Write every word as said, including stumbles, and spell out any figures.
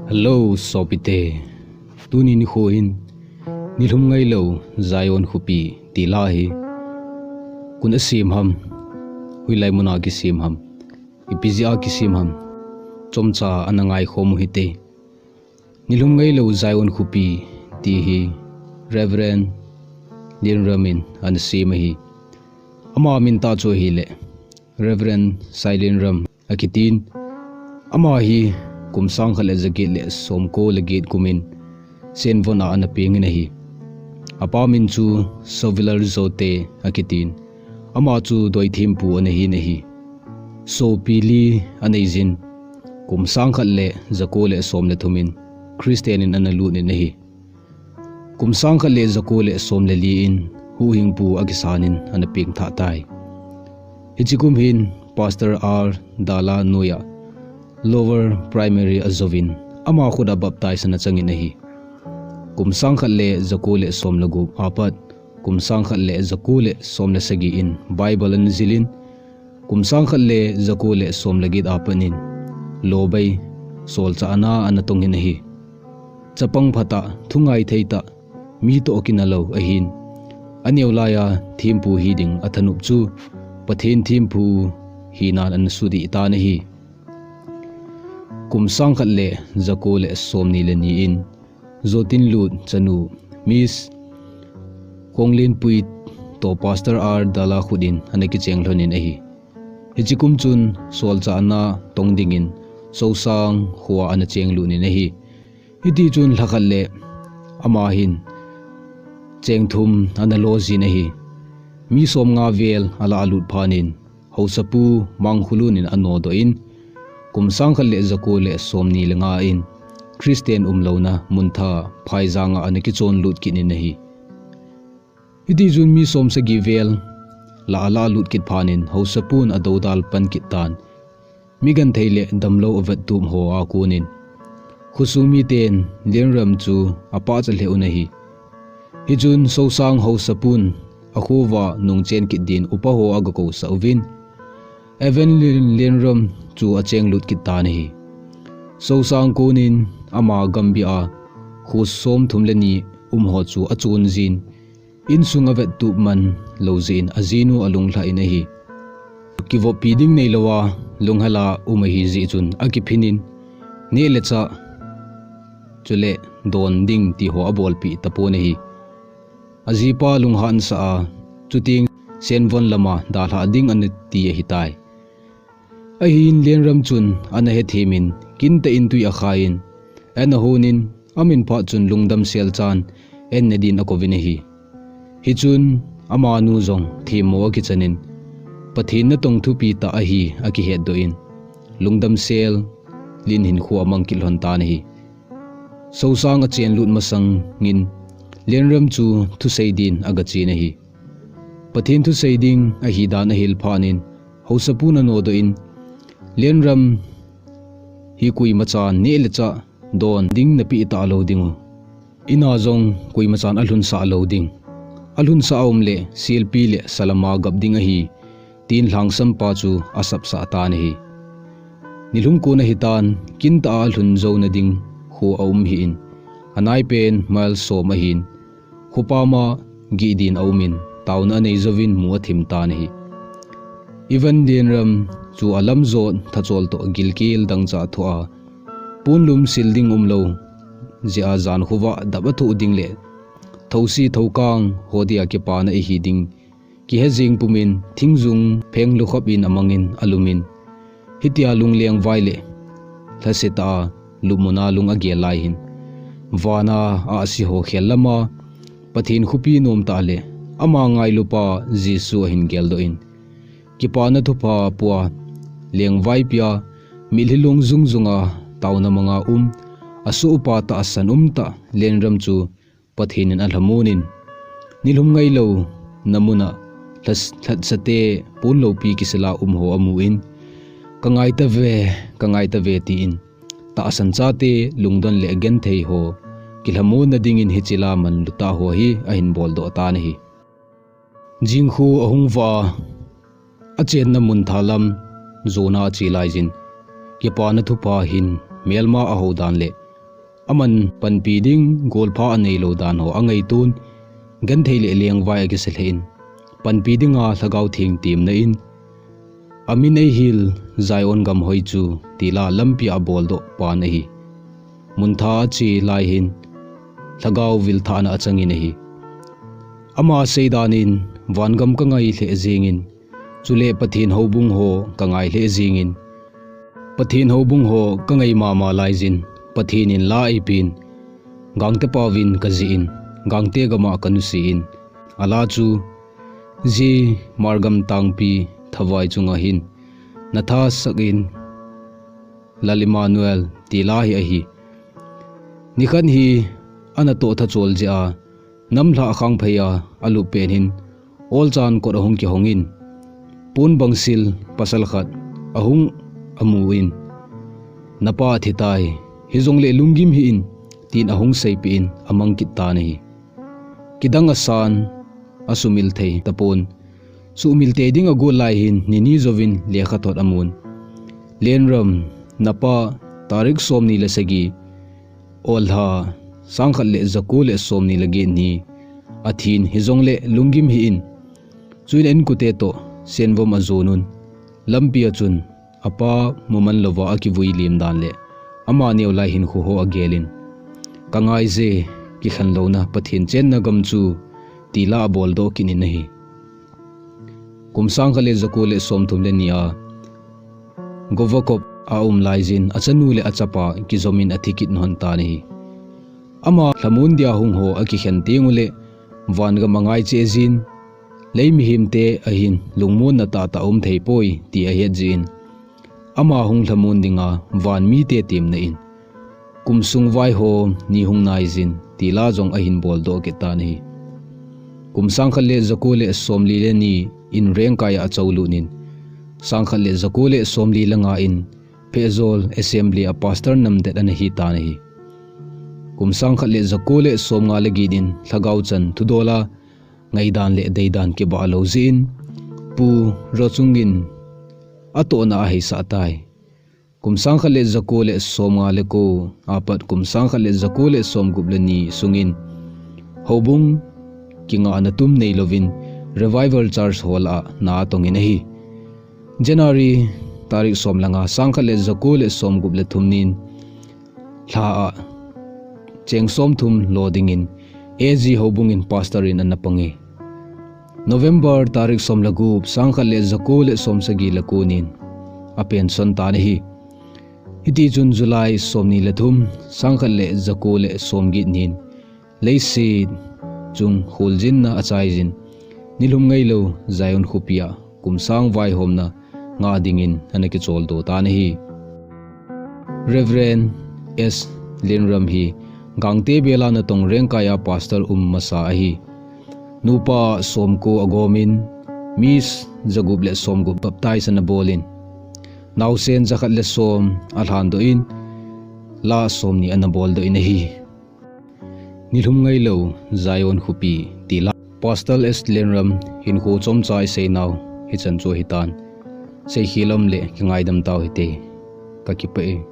Hello, sopite. Tuni nikho hin, Nilhum ngailou Zion khopi ti la hi, koin asem ham, hoilai muna kisem ham, ipi jeh a kisem ham, chomcha ana ngaikhom u hite. Nilhum ngailou Zion khopi ti hi Reverend Lienram in ana sem ahi. Ama min tah chu ahile Reverend Sai Lienram akitin. Ama hi kum sang khat le ja get le som ko le get kum in Senvon a ana peng in ahi. Apa min chu Sovilar Zote akitin. Ama chu Doithempu ana hin ahi. Sopi li anei jin, kum sang khat le ja ko le som le thum in Christian in ana lut in ahi. Kum sang khat le ja ko le som le li in huhhingpu akisan in ana peng tha tai. Hiche kum hin Pastor R Dala noiya Lower Primary ajouvin, ama khut a baptize ana chang in ahi. Kum sang khat le ja ko le som le gup apat, kum sang khat le ja ko le som le sagi in Bible ana jil in, kum sang khat le ja ko le som le get apat in Lobai solchahna ana tong in ahi. Chapang phatah, thungai thei tah, mi toh kinah lou ahin. Aneo laiya thempu hi ding athanop chu Pathen thempu hinan ana sudih tan ahi. Kum sang khat le ja ko le som ni le ni in Zotinlut chanu Miss Khonglenpui toh Pastor R Dala khut in ana kicheng lhon in ahi. Hiche kum chun solchahna tong dingin Sosang khoa ana cheng lut in ahi. Hiti chun lha khat le ama hin cheng thum ana lo jin ahi. Mi som nga vel alah lut phat in Haosapu Mangkhulun in anodoh in, kum sang khat le ja ko le som ni le nga in Christian umlouna mun thah Phaijang a ana kichon lut kit in ahi. Hiti chun mi som sagi vel la alah lut kit phat in Haosapun adodal pan kit tan. Mi genthei le damlou avettup ho a kon in khosung miten Lienram chu apachat lheh un ahi. Hichun Sosang Haosapun akhoa nungchen kit din upa ho aga kousah uvin, Evan Lien-, Lienram chu acheng lut kit tan ahi. Sosang kon in ama gambih a kho som thum le ni um ho chu achun jin, insung avettup man lou jeh in ajinu alunglhah in ahi. Kivoppi ding neilouva lunghel a um ahi jeh chun akiphin in, neh le chah chule don ding ti ho abolpeh tapon ahi. Ajipa lunghan sah a, chuteng Senvon lama dalhah ding ana ti ahitai. Ahin Lienram chun ana hethem in, kintah in tui akhai in, an ahon in, amin phat chun lungdam sel chan, an ne din akouvin ahi. Hichun amanu jong themmo akichan in, Pathen natong thupi tah ahi akihetdoh in, lungdam sel in hinkho amang kit lhon tan ahi. Sosang achen lut masang in Lienram chu thusei din agachen ahi. Pathen thusei ding ahi dan ahil phat in Haosapun anodoh in, Lienram hi koima chan neh le chah don ding napeh talou ding u. Ina jong koima chan alhunsah lou ding. Alhunsah a um le selpi le salama gap ding ahi, tin lhangsampa chu asapsah tan ahi. Nilhum kon ahitan, kintah a alhun jouna ding kho aum hih in, anaipen mile som ahin, khopa ma gih din aum in, taona anei jouvin mu athim tan ahi. Evan Lienram chu alam jot thachol toh gilkel dangchah thoh a, ponlum sil ding umlou jeh a jan khovah dap athoh ding le thousi thoukang ho dia kipana ihi ding kihe jing pumin thingjung pheng lukhop in amang in alum in, hitia lunglengvai le lhasetah a lupmuna lung agel lai hin, vana ahsi ho khel lama Pathen khopi nomtah le ama ngailupa Jesu ahin geldoh in, kipana thupha pua, lengvai pia, mitlhi long jung junga taona manga um, asohpa tahsan umtah Lienram chu Pathen in alhamon in, nilhum ngailouna muna lhas-, lhatsate pon loupi kisela um ho amun, kangai tave, kangai tave tin, tahsan chate lungdon le genthei ho kilhamonna dingin hiche la manlu tah ho hi ahin boldoh tan ahi. Jingkho ahung vah a, achenna mun thalam jona ache laijin, kipana thupha hin melma ahou dan le Aman panpi ding golpha anei lou dan ho angaiton, genthei le lengvai akisa lheh in, panpi dinga Lhagao Theng temna in, amin eihil Zion gam hoi chu tila lampi a aboldoh pan ahi. Muntha ache lai hin Lhagao vil thahna achangin ahi. Ama seidan in, vangam kangai lheh jingin, chule Pathen houbung ho kangai lheh jingin, Pathen houbung ho kangai mama laijin, Pathen in la eipen, Gangte paovin kajih in, Gangte gama kanusi in, ala chu, ji margam tangpi thavai chunga hin, natha sak in, Lal Emmanuel tila hi ahi. Nikhat hi, ana toh thachol jeh a, namlha khangphei a, alup pen hin, olchan kot ahung kihong in, pon bangsil pasal khat ahung amu in, napa athitai, hijongle lunggim hih in, tin ahung seipeh in, amang kit tan ahi. Kidang asan, asumil thei tapon. Suhmil tei ding agot lai hin, nini jouvin lekhathot amun. Lenram, napa, tarik somni le sagi, Olha, sangkhat le jako le somni le get ni, athin hijongle lunggim hih in. Chuin inkote toh, senvom ajon un. Lampi a chun, apa muman louva akivui lim dan le, ama neo lai hinkho ho agel in, kangai je, kikhen louna Pathen chenna gam chu, tila aboldoh kit in ahi. Kum sangkhat le jako le somthum le ni a, Govakop a um laijin, achanu le achapa kijom in athi kit lhon tan ahi. Ama lhamon dia hung ho akikhen teng ule, vangam angai cheh jin, lei mihemte ahin lungmonna tahtah um thei poi, ti ahet jin, ama hung lhamon dinga van mite temna in, kum sung vaihom ni hung naijin, tila jong ahin boldoh kit tan ahi. Kum sangkhat le jako le somli le ni in Rengkai a achol lut in, sangkhat le jako le somli le nga in, Pherzawl Assembly a pastor namdet ana hi tan ahi. Kum sangkhat le jako le somnga le get in Lhagao chan thudol a ngaidan le deidan kibah lou jeh in Pu Rochung in atohna aheisah tai. Kum sangkhat le jako le somnga le ko apat kum sangkhat le jako le somgup le ni sungin houbung kingahna tum neilouvin Revival Church Hall a na atong in ahi. January tarik som le nga, sangkhat le jako le somgup le thum nin lha a cheng somthum lo dingin A G houbung in pastor in ana pang e. November tarik som le gup, sangkhat le jako le somsagi le ko nin apension tan ahi. Hiti chun July somni le thum, sangkhat le jako le somget nin leiset chung kholjinna achaijin, nilhum ngailou Zion khopi a kum sang vaihomna ngah dingin ana kicholdo tan ahi. Reverend S Lenram hi Gangte bela natong Rengkai a pastor um masa ahi. Nupa somko agomin, mi jagup le somgup baptize ana bolin, naosen jakhat le som alhandoh in, la somni ana boldoh in ahi. Nilhum ngailou Zion khopi tila Pastor S Lenram hinkho chomcha iseinau hichan chu ahitan. Seikhel um le kingaidam tau hite. Kakipah e.